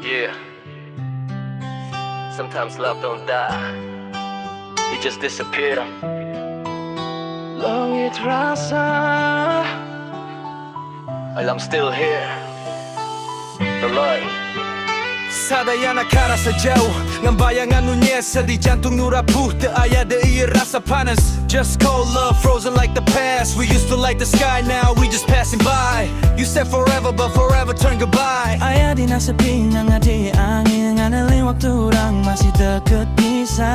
Yeah. Sometimes love don't die. It just disappear. Leungit rasa While I'm still here. The light. Sadayana karasa jauh ngan bayangan nu nyesa di jantung nu rapuh. Teu aya deui rasa panas. Just cold love frozen like the past. We used to light the sky, now we just passing by. You said forever, but forever turn goodbye. Aya dina sepi ngadi angin ngandelin waktu urang masih deket pisan.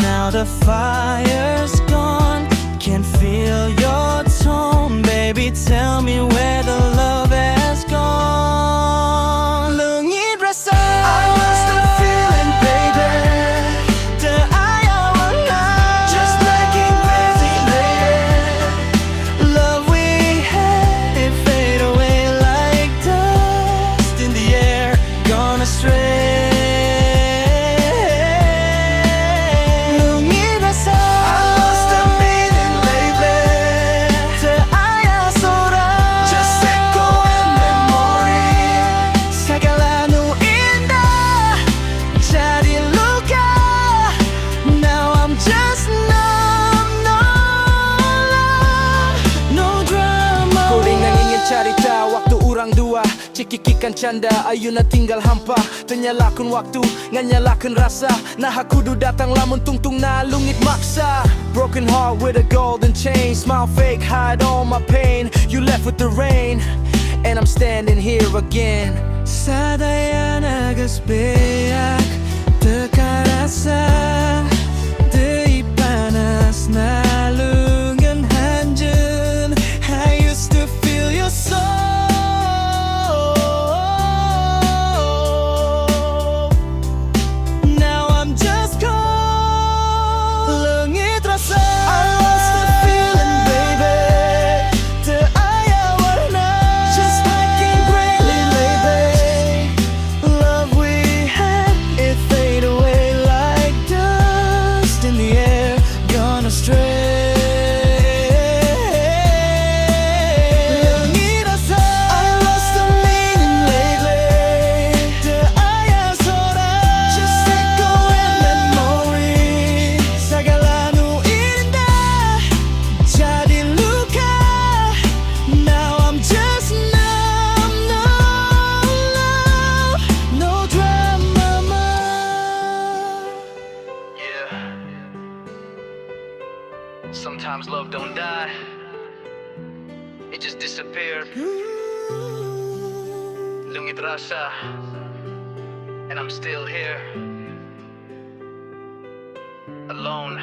Now the fire's gone, can't feel your tone. Baby, tell me where the love has gone. Leungit rasa. I lost the feeling, baby. Teu aya warna. Just like in crazy lady. Love we had, it fade away like dust in the air, gone astray. Leungit rasa. I lost the meaning lately. Teu aya sora. Just echo and memory. Segala nu indah jadi luka. Now I'm just numb, no love, no drama. Kuring ingin carita waktu urang dua cikikikan canda, ayeuna tinggal hampa. Teu nyalahkeun waktu, ngan nyalahkeun rasa. Nah, kudu datang lamun tungtungna leungit maksa. Broken heart with a golden chain. Smile fake, hide all my pain. You left with the rain, and I'm standing here again. Sadayana geus beak teu karasa deui panasna leungeun anjeun. I used to feel your soul. Now I'm just cold. Leungit rasa. I lost the feeling, baby. Teu aya warna. Just like in greatly lately. Love we had, it fade away like dust in the air, gone astray. Leungit rasa. I lost the meaning lately. Teu aya sora. Just echo and memory. Segala nu indah jadi luka. Now I'm just numb, no love, no drama more. Yeah. Sometimes love don't die. It just disappeared. Leungit rasa. And I'm still here. Alone.